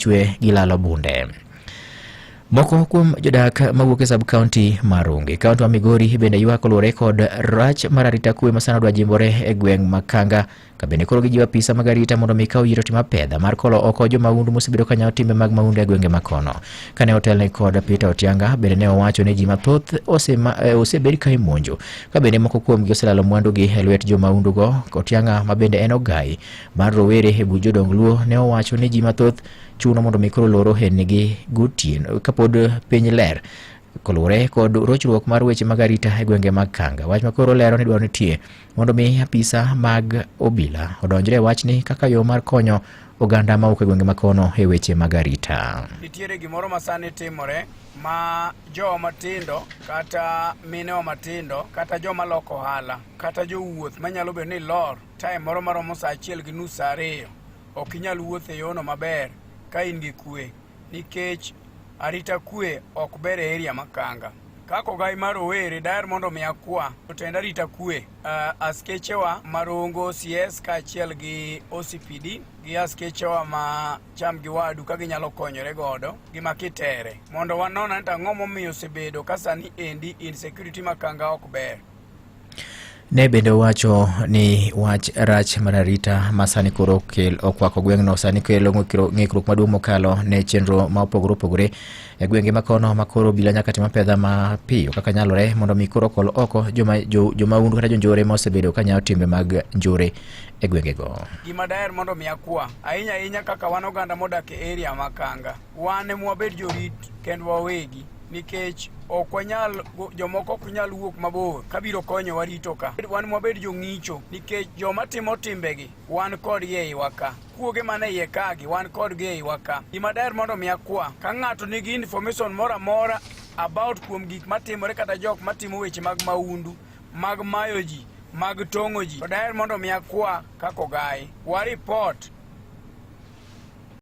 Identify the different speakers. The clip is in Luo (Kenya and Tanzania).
Speaker 1: Chwe gilalo bunde. Moko kuom jodak mawuok e sub county ma Ronge, kaunti ma Migori bende ywak oluwore kod rach mar arita kwe ma sani odwa jimbore e gweng' ma Kanga, ka bende koro gijiwo apisa mag arita mondo mi kaw yiero tim apedha mar kolo oko jomahundu mosebedo ka nyawo timbe mag mahundu e gwenge ma kono. Kane otelne kod Peter Otianga bende ne owacho ni ji mathoth osebed ka imonjo, ka bende moko kuomgi oselalo mwandugi e lwet jomahundugo. Otianga ma bende en ogai mar rowere e buch jodong Luo ne owacho ni ji mathoth chuno mondo mi koro lor ohelnigi gotieno kapod piny ler koluwore kod rochruok mar weche mag arita e gwenge mag Kanga. Wach ma koro lero ni dwaro nitie mondo mi apisa mag obila odonjre e wachni kaka yo mar konyo oganda mawuok e gwenge makono e weche mag arita.
Speaker 2: Nitiere gimoro ma sani timore ma jowa matindo kata minewa matindo kata joma loko ohala kata jowuoth manyalo bedo ni lor time moro maromo saa achiel gi nus saa ariyo ok inyal wuotho e yono maber ka in gi kwe nikech arita kwe ok ber e area ma Kanga. Kaka ogai mar rowere daher mondo mi akwa jotend arita kwe, askechewa ma Rongo CS kaachiel gi OCPD gi askechewa ma cham gi wadu ka ginyalo konyore godo gi ma Kitere mondo wanon ane to ang'o momiyo osebedo ka sani endi insecurity ma Kanga ok ber.
Speaker 1: Ne bende owacho ni wach rach mar arita ma sani koro kel okwako gweng'no sani kelo ng'ikruok maduong' mokalo ne chenro ma opogore opogore e gwenge ma kono ma koro obila nyaka tim apedha mapiyo kaka nyalore mondo mi koro okol oko joma jomahundu kata jonjore ma osebedo ka nyayo timbe mag njore e gwengego.
Speaker 2: Gima daher mondo mi akwa ahinya ahinya kaka wan oganda modak e area ma Kanga, wan ema wabed jorit kendwa wawegi nikech ok wanyal, jomoko ok nyal wuok mabor kabiro konyowa rito ka. Wan mwabed jong'icho nikech joma timo timbegi wan kodgi e iwa ka. Kuoge man e iye kagi wan kodgi e iwa ka. Gima daher mondo mi akwa, ka ng'ato nigi information moro amora about kuom gik matimore kata jok matimo weche mag mahundu, mag mayo ji, mag tong'o ji, to daher mondo mi akwa kaka ogai. Wa report.